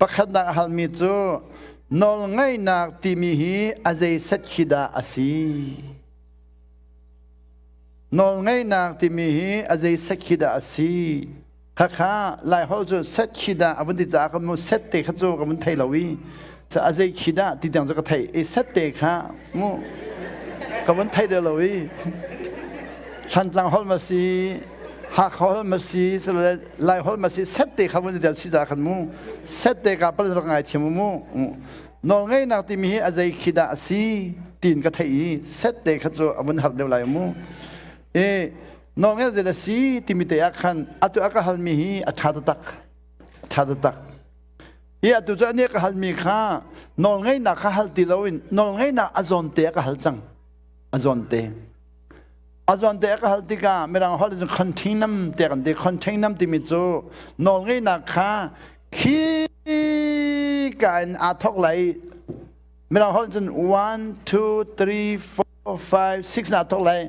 Pakhatnak a halmi cu nawlngaihnak timi hi a zei set khi dah a si? Nawlngaihnak timi hi a zei set khi dah a si? Khakha Laiholh cu set khi dah a vun ti caah ka mu set te kha cu ka vun thei lo i a zei khi dah ti tiang cu ka theih i set te kha mu ka vun thei deuh lo i Thlantlang holh ma si Hakha holh ma si Lai holh ma si set te kha vun ti si caah khan mu set te ka pal rak ngai thiam mu nawlngeihnak timi hi a zei khi dah a si tiin ka theih i set te kha cu a vun har deuh lai mu i nawlngeih zei a si timi te ah khan atu a ka halmi hi a ṭha taktak a ṭha taktak hi atu cu ani a ka halmi kha nawlngeihnak kha hal ti loin nawlngeihnak a zawn te a ka hal cang a zawn te a zawn te a ka hal tikah mirang holh in continuum te kan ti continuum timi cu nawlngeihnak kha khi ka in aa thawk lai mirang holh cun 1 2 3 4 5 6 na thawk lai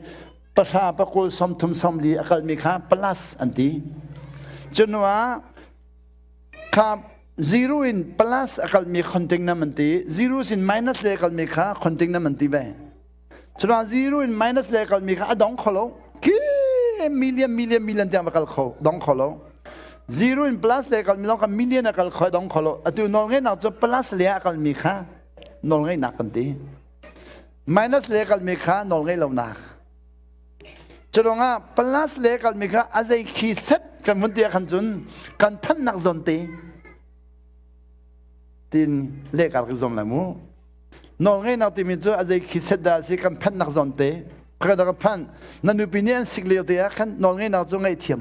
pahra pakul 30 40 a kalmi kha plus an ti cunua kha zero in plus a kalmi continuum an ti zero in minus le kalmi kha continuum an ti ve cunua zero in minus le kalmi kha a dong kho lo ki million million million tiang va kal kho dong kho lo zero in plus le kalmi lawng kha million a kal kho dong kho lo atu nawl ngeihnak cu plus le a kalmi kha nawl ngeihnak kan ti minus le kalmi kha nawl ngeih lonak Curuangah plus le kalmi kha a zei khi set kan vun ti ah khan cun kan phannak zawn te tin lehkar ka zuam lai mu nawl ngeihnak timi cu a zei khi set dah si kan phannak zawn te ka ka phan na nupi nih an sik lio te ah khan nawl ngeihnak cu ngaihthiam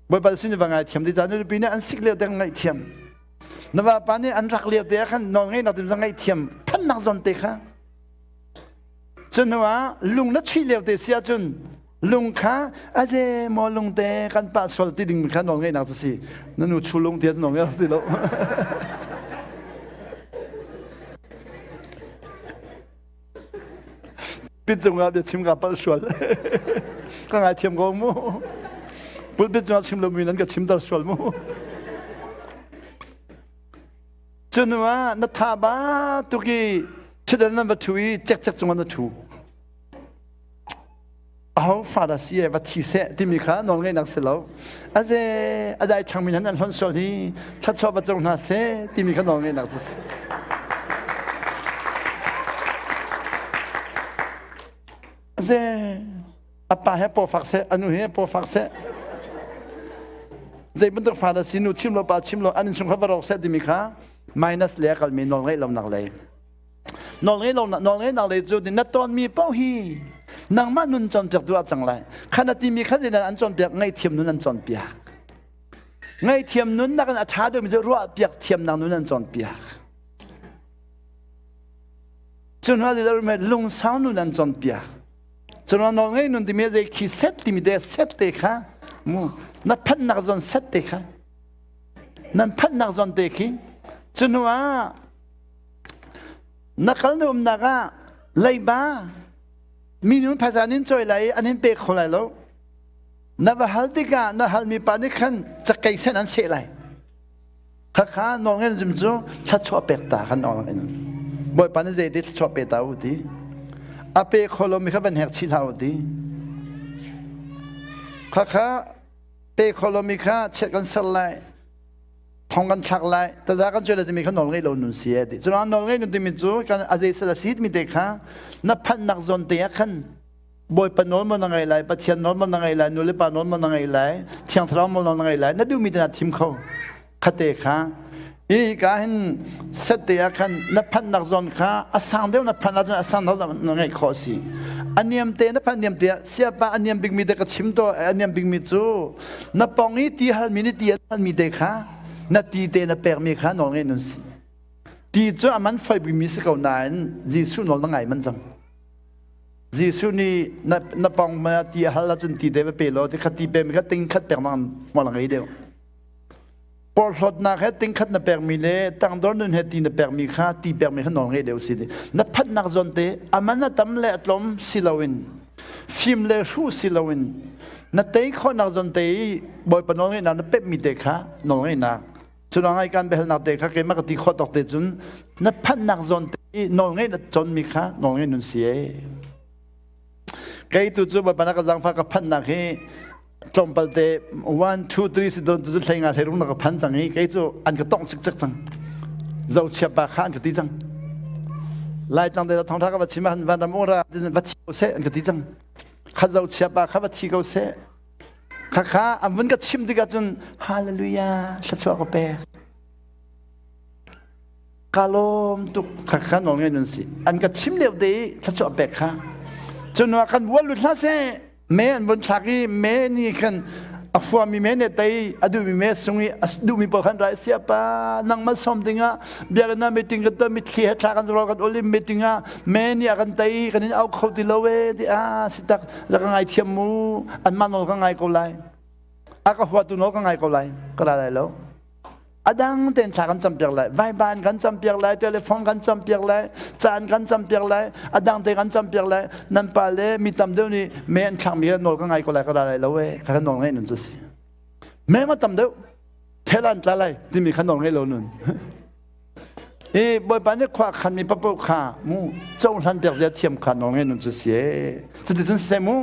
Bawipa sin va ngaithiam ti ca na nupi nih an sik lio te ngaihthiam na vapa nih an rak lio te ah khan nawl ngeihnak timi cu ngaihthiam phannak zawn te kha Cu hnuah lung na chuih lio te si ahcun lung kha aze maw lung te kan pah sual ti ding kha nawl ngeihnak cu si na nu chu lung ti nawl ngeih ti lo pit cungah bia chim ka palh sual ka ngai thiam ko mu pulpit cungah chim lo mi nan ka chim ter sual mu Cu hnu ah na tha ba tuk i ṭhutdan nan va ṭhu i cekcek cungah na ṭhu. Aho fa dah si e va thi seh timi kha nawl ngeihnak si lo. Aze a dai ṭhangmi hna nan hlonh sual hi thluachuah va cung hna seh timi kha nawl ngeihnak cu si. Aze a pa he paw fak seh a nu he paw fak seh zei bantuk fa dah si nu chim lo pa chim lo an innchungkhar va rawk seh timi kha minus le a kalmi nawl ngeih lonak lei nawl ngeih lonak nawl ngeihnak lei cu na tawnmi paoh hi nangmah nun cawnpiak tu ah cang lai kha na timi kha zeidah an cawnpiak ngaihthiam nun an cawnpiak ngaihthiam nun nakin a ṭha deuhmi cu ruahpiak thiamnak nun an cawnpiak cu hnu ah lungsau nun an cawnpiak Cun nawl ngei nun timi zei khi set timi te set te kha mu na phannak zawn set te kha nan phannak zawn te khi cu hnu ah na kal na umnak ah leiba minung phaisa nin cawi lai i an in pe kho lai lo na va hal tikah na halmi pa nih khan cakei sen an seh lai Khakha nawlngeih zum cu thluachuah pek ta kha nawlngeih nun. Bawipa nih zei ti thluachuah pe ta u ti. A pe kho lomi kha van hek chih hlah u ti. Khakha pe kho lomi kha chiat kan ser lai thong kan thlak lai taza kan cuai lai timi kha nawl ngei lo nun si e ti. Curuang nawl ngei nun timi cu kan a zei sal a si timi te kha na phannak zawn te ah khan Bawipa nawl maw na ngaih lai, Pathian nawl maw na ngaih lai, nu le pa nawl maw na ngaih lai, Thiang Thlarau maw na ngaih lai, na duhmi te na thim kho. Khate kha. Hi ka hin set te ah khan na phannak zawn kha a sang deuh na phan ahcun a sang deuh na ngaih khawh si. A niam te na phan niam te ah siapa a niam bikmi te ka chim to a niam bikmi cu na pong i ti halmi ni ti halmi te kha na ti te na pekmi kha nawl ngeih nun si. Ti cu a man foi bikmi si ko nain Jesuh nawl na ngai man cang. Jesuh nih na, na pong ma ti a hal ahcun ti te va pe law ti khat ti pe mi kha ting khat pek nak hmual a ngei deuh. Porhlawtnak he ting khat na pekmi le tangdor nun he ti na pekmi kha ti pekmi kha nawl ngei deuh si ti. Na phatnak zawn te aman a tam le a tlawm si loin fim le hruh si loin na tei khawhnak zawn te i Bawipa nawl ngeihnak na pekmi te kha nawl ngeihnak. Cu ngai kan biahalnak te kha keimah ka ti khawh tawk te cun na phanhnak zawn te i nawl ngeih na cawnmi kha nawl ngeih nun si ee. Kei tu cu Bawipa na ka zaangfah ka phanhnak hi tlawmpal te 1 2 3 si don tu hlei nga hlei rung na ka phan cang i kei cu an ka tongh cikcek cang. Zohchia pa kha an ka ti cang. Laitlang te thawngtha ka va chim ah van ram ura va thi ko seh an ka ti cang. Kha zohchia pa kha va thi ko seh. Khakha an vun ka chim tikah cun hallelujah thluachuah ka pek. Ka lawm tuk khakha nawl ngei nun si. An ka chim lio te i thluachuah pek kha. Cun ah kan bual lut hlah seh. Me an vun thlak i me nih khan a huami me ne tei a duhmi me sung i a duhmi paoh khan rai sia pa nangmah sawm dingah biakinn ah meeting kan tuah mitthli he thla kan zoro kan ulim meeting ah me nih a kan tei kan in au kho ti lo e ti ah si tak la ka ngai thiam mu anmah nawl ka ngai ko lai a ka huatu nawl ka ngai ko lai ka la lai lo a dang tein thla kan campiak lai vaiban kan campiak lai telephone kan campiak lai caan kan campiak lai a dang te kan campiak lai nan pa le mi tam deuh nih me an thlak mi nawl ka ngai ko lai ka la lai lo e kha kan nawl ngai nun cu si me ma tam deuh thelan tla lai timi kha nawl ngai lo nun I Bawipa nih khua khan mi papoh kha mu cohlan piak zia thiam kha nawl ngei nun cu si e. Cuticun siseh mu.